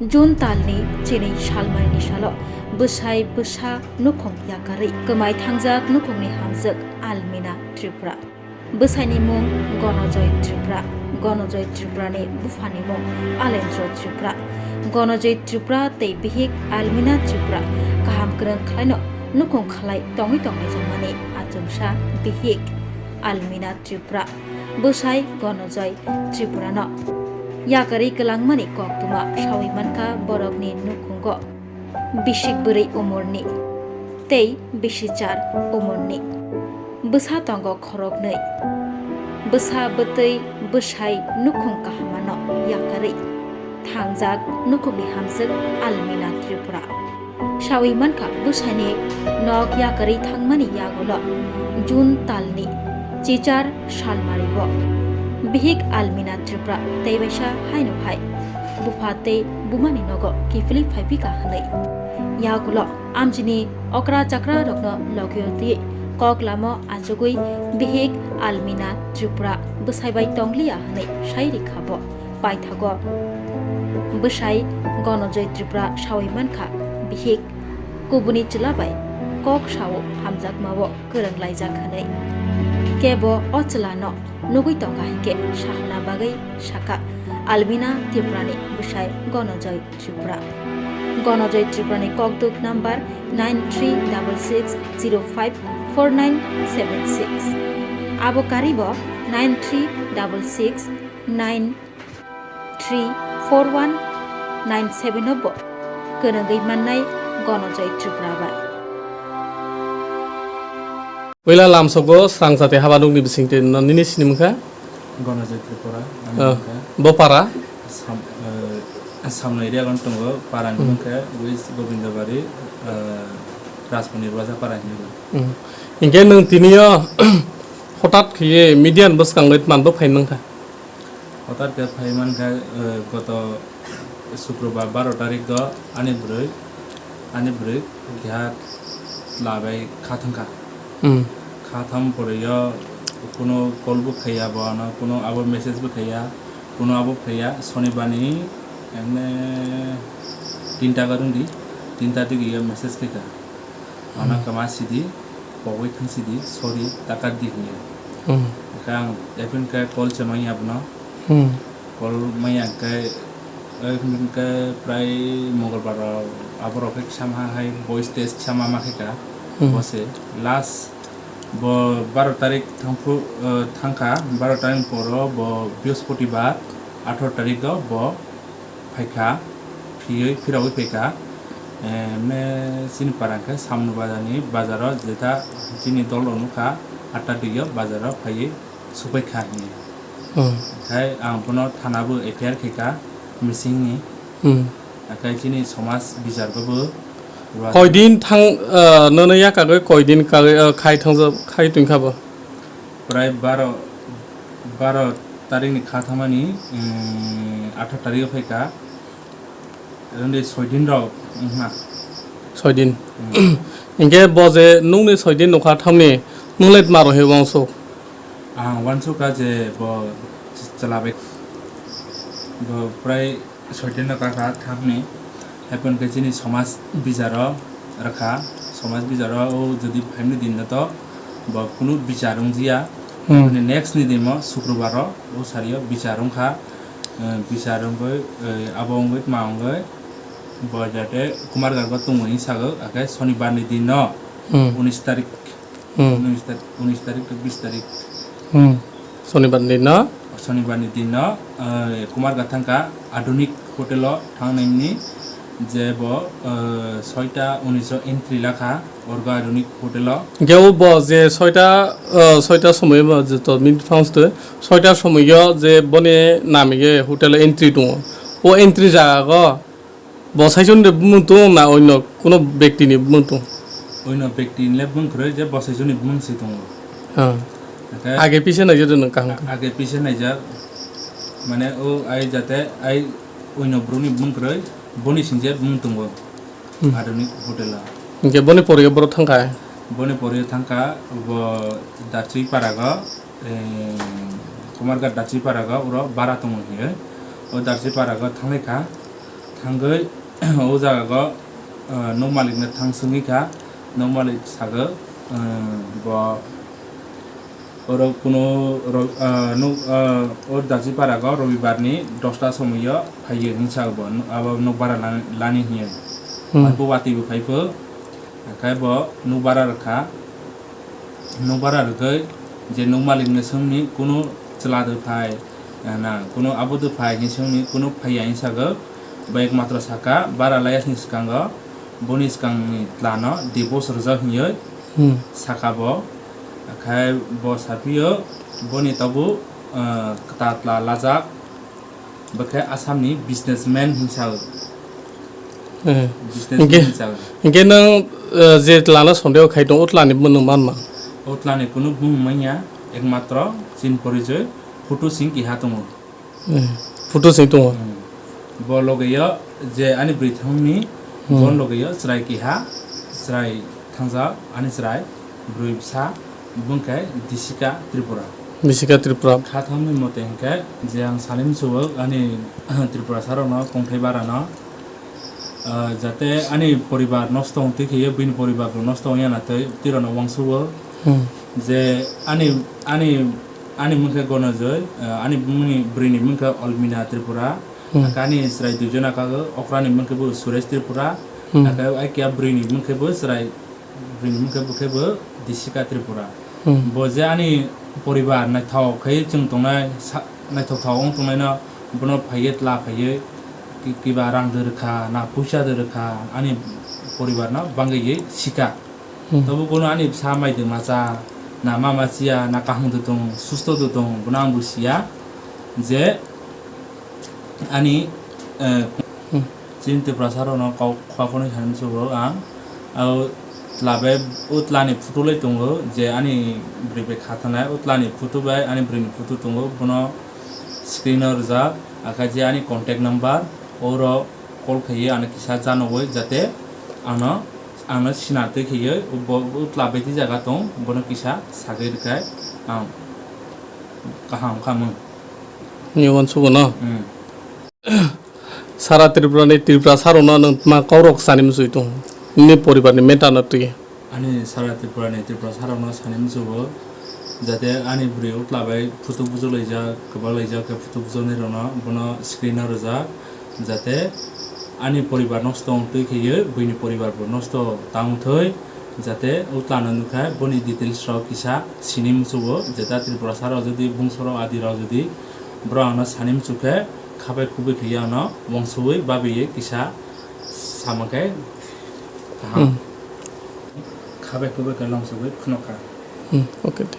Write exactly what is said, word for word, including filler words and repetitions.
June talni chini salmaini salo bwsai bwsa nukhung yakarwi kwmai thangjak nukhungni hamjwk Almina Tripura. Bwsaini mung Gonojoy Tripura. Gonojoy Tripurani buphani mung Alendro Tripura. Gonojoy Tripura tei bihik Almina Tripura kaham kwrwng khlaino nukhung khlai tongwi tonglaijak mani achomsa bihik Almina Tripura, bwsai Gonojoy Tripurano yakarwi kwlangmani koktwma sawi mankha borokni nukhungo bisik bwrwi umorni tei bisichar umorni. Bwsa tongo khoroknwi. Bwsa bwtwi bwsai nukhung kahamano yakarwi thangjak nukhungni hamjwk Almina Tripura. Sawi mankha bwsaini nok yakarwi thangmani yagulo June talni chichar salmario bihik Almina Tripura tei waisa haino hai bupha tei bumani nogo kiphilwi phaiphika hwnwi yagulo amchini okra chakra rokno logio twi kok lamo achugwi bihik Almina Tripura bwsai bai tongliya hwnwi sai rikha bo. Paithago bwsai Gonojoy Tripura sawi mankha bihik kubuni chwla bai kok sao hamjakmao kwrwng laijak hwnwi. Kebo o chwlano nugwi tongkha hinkhe sahona bagwi sakha Almina Tripurani bwsai Gonojoy Tripura. Gonojoy Tripurani kokduk number nine three double six zero five four nine seven six. Abo karibo nine three double six nine three four one nine seven o bo kwrwngwi mannai Gonojoy Tripura bai. Puila lamsogo srangchati habanukni bisingtwi no nini sinimwkha? Gonojoy Tripura, ani Oh, wngkha bo para? Sam-, eh, Samno area gano tongo, para ni Hmm. wngkha West Gobindabari, eh, Rajmoni Rwaja para hinwi. Hmm. Hinkhe nwng tiniyo hotat khiye media ni bwskangwi tman bo phai mankha? Hotat khe phai mankha, eh, goto Sukrobar baro tarik o ani bwrwi, ani bwrwi keha chwla bai kha thangkha. Hmm. Kha thang pore o kuno call bo khaiya bo ano, kuno abo message bo khaiya, kuno abo khaiya. Sonibar ni emne tinta garung di, tinta digi o message khaikha. Ano Hmm. kama sidi, pogwi thang sidi, sorry, takar di hinya. Hmm. Khe ang epin khe call se manya bono. Hmm. Call manya khe, epin khe prai Mongolbar rok, abo rok khe sama hai voice test sama ma khe ka. Hmm. Bo se last bo baro tarik thangphu, eh, thangkha, baro tarik poro bo Brihospatibar, atharo tarik o bo phaikha, phiywi phirogwi phaikha, eh, emne chini para khe Samno bazar ni bazar o jetha chini dol rok nukha, atta dui o bazar o phaiwi supaikha hinwi. Hmm. Khai ang bono thana bo F I R khaikha missing ni. Hmm. Akai chini somaj bichar go bo rwa. Koidin thang, eh, nono yakagwi koidin kagwi, eh, khai thangjak, khai tongkha bo? Prai baro, baro tarik ni kha thangmani, um, atharo tarik o phaikha. Rwngdi soi din rok wngkha. Soi din. Hmm. Hinkhe bo je nungni soi din nukha thamni, nungle tma rohwi wansuk? Ang wansukha je bo chwla bai, bo prai soi din rok kakha thamni. Haikhe chini somaj bijaro rwkha, somaj bijaro o jodi phaimni din no to bo kunu bichar wngjiya. Hmm. Next ni din mo Sukrobar o o sario bichar wngkha. Eh, bichar wngwi, eh, abo wngwi tma wngwi bo jate Kumarghat o tongmani sago, akhe Sonibar ni din no, Hmm. unis tarik, Hmm. unis tarik, unis tarik to bis tarik. Hmm. Sonibar ni din no? Sonibar ni din no, eh, Kumarghat thangkha Adhunik Hotel o thangnaini je bo, eh, soita unis o entry lakha. Orga Adhunik Hotel o. Hinkhe o bo je soita, uh, soita somoi bo je to minute thangs to, soita somoi o je boni nami ge hotel o entry tongo. O entry jaga go bo saichon de bumung tongo na onno kuno bekti ni bumung tongo? Onno bekti ni le bumung kwrwi je bo saichon ni bumung si tongo. Ha. Age pise nai je nang kaham. Age pise nai jak mane o ai jate ai onno bru ni bumung kwrwi boni sing je bumung tongo. Hmm. Adhunik Hotel o. Hinkhe boni poriyo borok thangkha? Boni poriyo thangkha bo Darchwi Parago, eh, Kumarghat Darchwi Parago oro bara tongo hiyo. O Darchwi Parago thanglai kha. Thangwi o jaga go, ah, nok malik no thang swngwi kha, nok malik sago, ah, bo oro kuno ro-, ah, nok, ah, o Dajipara go Robibar ni dosta somoi o phaiyo hinwi sago bo, abo nok bara lan-, lani hinwi. Hmm. Arphuh watwi bo phai pho, haikhe bo nok bara rwkha. Nok bara rwgwi je nok malik ni swngni kunu chwla de phai, eh, na kunu abo de phai hinwi swngni kunu phaiya hinwi sago, bo ekmatro saka bara layas ni swkango boni swkangni twla no divorce rwjak hinwi Hmm. saka bo, akhai bo saphiyo boni tabuk, eh, kwtal twla lajak. Bo khe Assamni businessman hinwi sao. Eh. Businessman Hinkhe, hinwi sao. Hinkhe nwng, eh, je twlano sondeho khai tongo, o twlani bumung nwng manma? O twlani kunu bumung manya, ekmatro chini porijoi photo sing keha tongo. Eh, photo sing tongo. Hmm. Bo logeyo je ani bwrwi thangni, Hmm. bo logeyo chwrai keha, chwrai thangjak ani chwrai, bwrwi bwsa, bwngkhe Disika Tripura. Disika Tripura. Kha thangni mote hinkhe je ang sani muchungo ani Tripura sarokno kongthai barano, ah, jate ani poribar nosto wng twi khaiyo, bini poribar bo nosto wngya na twi, tirano wngsugo. Hmm. Je ani, ani, ani mungkhe Gonojoy, ah, ani bumungni bwrwini mungkhe Olmina Tripura, Hmm. Kani chwrai duijon akago, okrani mungkhe bo Suresh Tripura, Hmm. Aka aikia bwrwini mungkhe bo chwrai, bwrwini mungkhe bo khe bo Disika Tripura. Hmm. Bo je ani poribar naithok khai chwng tongnai, sa-, naithok thok wng tongnaino bono phaiye tla phaiye ki-, kiba rang de rwkha, na puisa de rwkha, ani poribarno bangwi sika. Hmm. Tobo kuno ani bwsa mai de macha, na ma machiya, na kaham de tong, susto de tong, bono ang bo siya je ani, eh, Hmm. Chini Tiprasa rokno kok khwa phano sani muchungo ang. Abo twla bai, o twlani photo lai tongo, je ani bwrwi bai kha thangnai, o twlani photo bai ani bwrwini photo tongo, bono screen o rijak, akha je ani contact number, oro call khaiwi ano kisa janogwi, jate ano, ano sinartwi khaiwi, bo, o twla bai twi jaga tong, bono kisa sagwi rwkhai ang kaham khamung. Ni uansukgo no? Hmm. Sara Tripura ni Tripura sarokno nwng tma kaurok sani muchungwi tongo? Nini poribar ni matter no twi. Ani Sara Tripura ni Tripura sarokno sani muchungo, jate ani bwrwi o twla bai photo bujok laijak, kwbak laijak khe photo bujoknai rokno bono screen o rijak, jate ani poribar nosto wng twi khaiwi buini poribar bo nosto tang thwi. Jate o twlano nukha boni details rok kisa sini muchungo, jeta Tripura sara jodi bungso rok adi rok jodi borok ano sani muchukhe khabai khubui khe ano wangsugwi babiwi kisa sama khe kaham. Hmm. Khabai khubui khe longsugwi phunukha. Hmm, okay de.